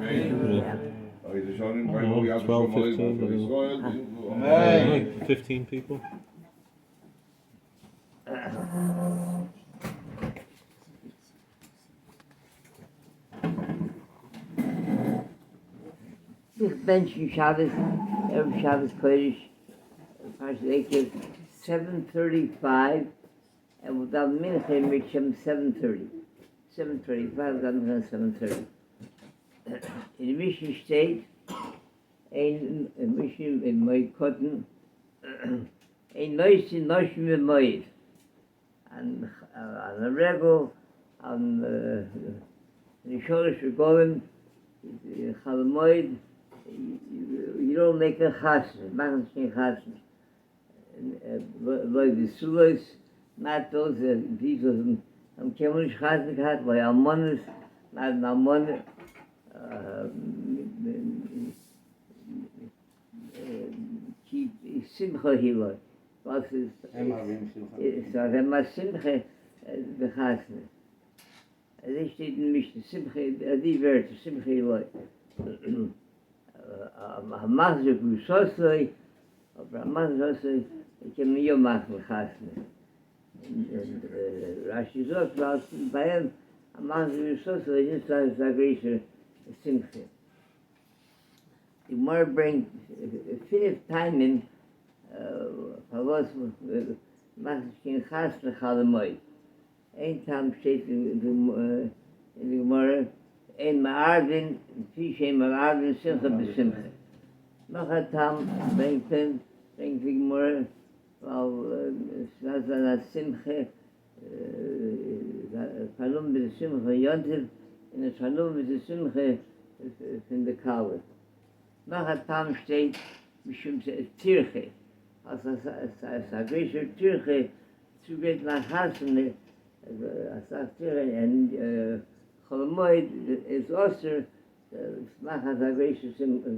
Yeah. 12, 15, I don't Amen. Like 15 people. זיך בענטשן שבת, ערב שבת קודש, פרשת עקב, 7:35, and we'll daven מנחה אם ירצה השם 7:30, 7:35, daven מנחה 7:30. אין די משנה שטייט, אין משנה אין מועד קטן, אין נושאין נשים במועד, אן א רגל, אן שלש רגלים, חול המועד, you don't make a חתונה, מאכן נישט קיין חתונה, לא בתולות, not those people האבן קיינמאל נישט חתונה געהאט, לא אלמנות, not אן אלמנה, כי שמחה היא לו, ווייל ס'איז א שמחה די חתונה. אזוי שטייט אין משנה, שמחה, די ווערטער, שמחה היא לו. המחזיר גרושתו, אבער המחזיר גרושתו קען מען יא מאכן חתונה. און רש"י זאגט ווייל ביי אים המחזיר גרושתו איז נישט אזא גרויסע שמחה. די גמרא ברענגט פינף טעמים פארוואס מ'מאכט נישט קיין חתונה חול המועד. איין טעם שטייט אין די גמרא, אין מערבין לפי שאין מערבין שמחה בשמחה. נאך א טעם ברענגט מען, ברענגט די גמרא, ווייל ס'דארף זיין א שמחה, פארנומען מיט די שמחה פון יום טוב, און נישט פארנומען מיט די שמחה פון די כלה. נאך א טעם שטייט משום טירחה, אז ס'איז א גרויסער טירחה צוגרייטן א חתונה, אסאך טירחה, און חול המועד איז אסור צו מאכן אזא גרויסע שמחה,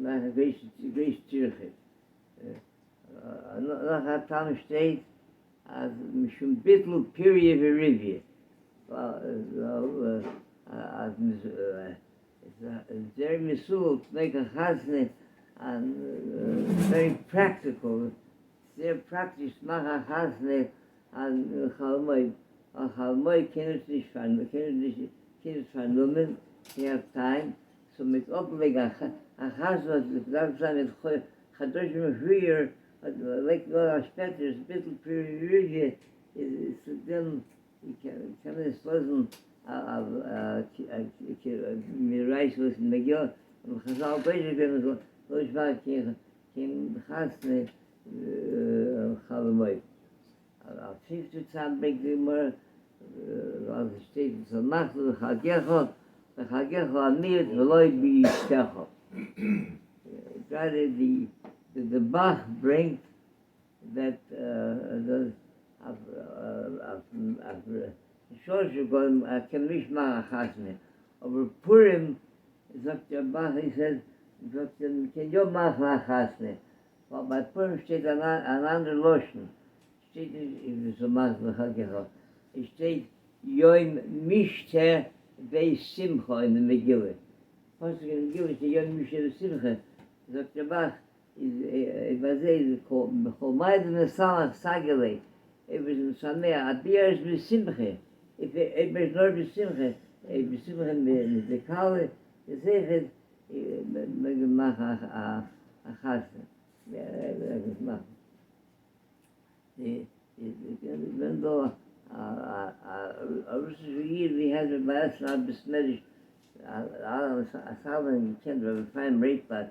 מאכן גרויס טירחה. נאך א טעם שטייט אז משום ביטול פריה ורביה, ווייל אז מ'איז זייער מסוגל צו make א חתונה, און very practical, זייער פראקטיש צו מאכן א חתונה אן חול המועד, ווייל חול המועד קען עס נישט פארנומען, you have time, so מיט אפלייגן א חתונה וואס דארף זיין מיט חדשים פריער, לייגט מען אן א שפעטער, איז ביטול פריה ורביה, איז צו דעם קען מען עס לאזן מ'רייסט וואס מ'מעג יא, האבן חזל גוזר געווען מ'זאל נישט מאכן קיין חתונה חול המועד. א פיפטע טעם ברענגט די גמרא, ווייל עס שטייט ושמחת בחגך, בחגך המיעוט ולא באשתך. גראדע די די ב"ח ברענגט that אויף שלש רגלים קען מען נישט מאכן א חתונה, אבער פורים זאגט דער ב"ח זאגט ער מ'קען יא מאכן א חתונה, ווייל ביי פורים שטייט אן אנדער לשון, שטייט נישט ושמחת בחגך, עס שטייט יום משתה ושמחה אין די מגילה, פסוק אין די מגילה שטייט יום משתה ושמחה, זאגט דער ב"ח איז ביי זיי איז כל מאי דמשמח סגי ליה, אויב איז משמח אבי ער איז בשמחה, אויב ער איז נאר בשמחה, אויב בשמחה מיט די כלה איז זיכער מעג מען מאכן א חתונה, מעג עס מאכן. געווען דא א רוסישע איד ווי העט ביי עסן א בית מדרש, אסאך האבן געקענט רבי אפרים רייטבארט,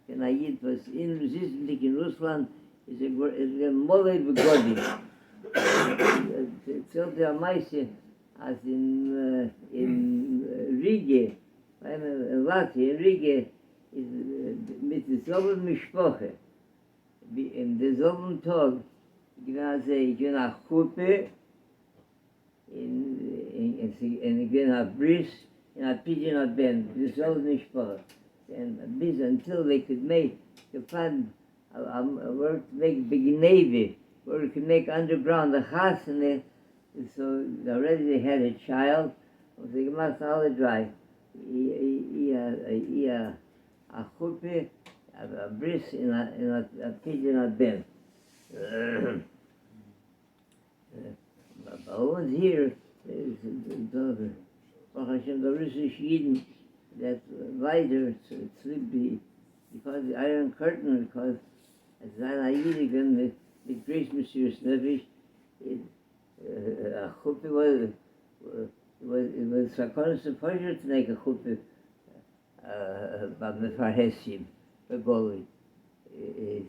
געווען א איד וואס אין זיצנדיג אין רוסלאנד איז ער געווען מלא בגדים, דערציילט ער א מעשה אז אין ריגע, אין לאטוויע אין ריגע איז מיט די זעלבע משפחה ווי אין די זעלבן טאג איז געווען אזוי, איז געווען א חופה און ס'איז געווען א ברית און א פדיון הבן, די זעלבע משפחה, און ביז until they could make די fund where to make בגניבה, where to make underground די חתונה, so already they had a child, האבן זיי געמאכט אלע דריי. א חופה, א ברית און א פדיון הבן. ביי אונז here איז דא ברוך השם די רוסישע אידן that ליידער צוליב די because די iron curtain because עס זיין א איד איז געווען מיט גרויס מסירות נפש איז א חופה was was סכנת נפשות to make a חופה ביי מפרהסים בגלוי איז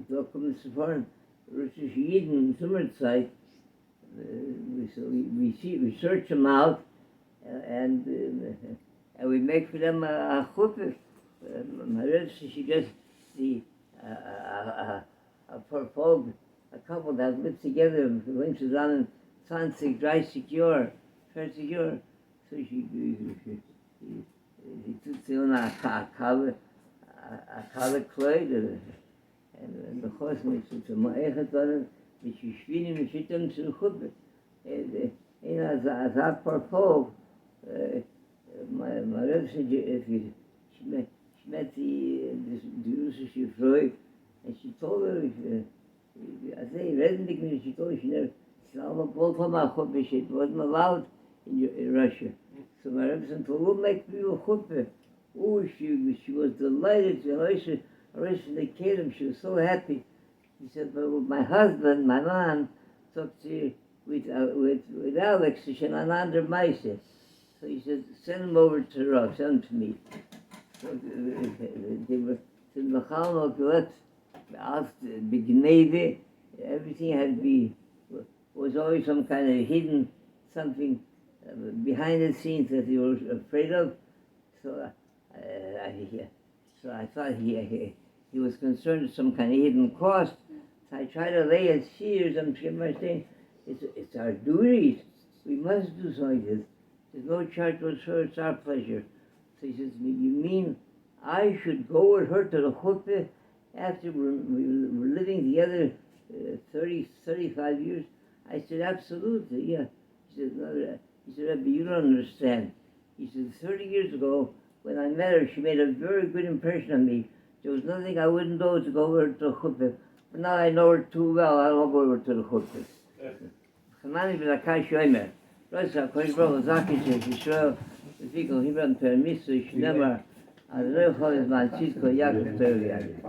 דא קומען צו פארן רוסישע אידן אין זומער צייט, we search them out and we make for them a חופה, my רעבעצין she just די א פארפאלק א couple that live together וואוינט צוזאמען צוואנציג דרייסיג יאר פערציג יאר, זי טוט זיך אן א כלה קלייד און די חתן טוט זיך מאחד זיין מיט שושבינים און פירט אים צום חופה, אין אזא פארפאלק she met די רוסישע פרוי and she told her אזוי רעדנדיג מיט איר she told her she never זי האט אלעמאל געוואלט האבן א חופה she wasn't allowed in Russia so my רעבעצין told her make me a חופה אוי she was delighted זי ארויס ארויס פון די כלים she was so happy she said but my husband מיין מאן זאגט זי with with Alex איז שוין אן אנדער מעשה so he said send him over to רב send him to me זיי זענען בכלל נאר געלעבט אלס בגניבה everything had be was always some kind of hidden something behind the scenes that they were afraid of so so I thought he he was concerned some kind of hidden cost so I try to lay his fears I'm saying it's it's our duty we must do something like this there's no charge whatsoever it's our pleasure so he says you mean I should go with her to the chuppah after we're, we're living together 30, 35 years? I said, absolutely, yeah. He said, no, he said, Rebbe, you don't understand. He said, 30 years ago, when I met her, she made a very good impression on me. There was nothing I wouldn't do to go over to the chuppah. But now I know her too well, I don't go over to the chuppah. חנני בן עקשיא אומר, רצה הקדוש ברוך הוא זכי את ישראל, לפי כל היברם תרמיסו, שנאמר, אדוני כל הזמן צדקו יעקב תויר יעקב.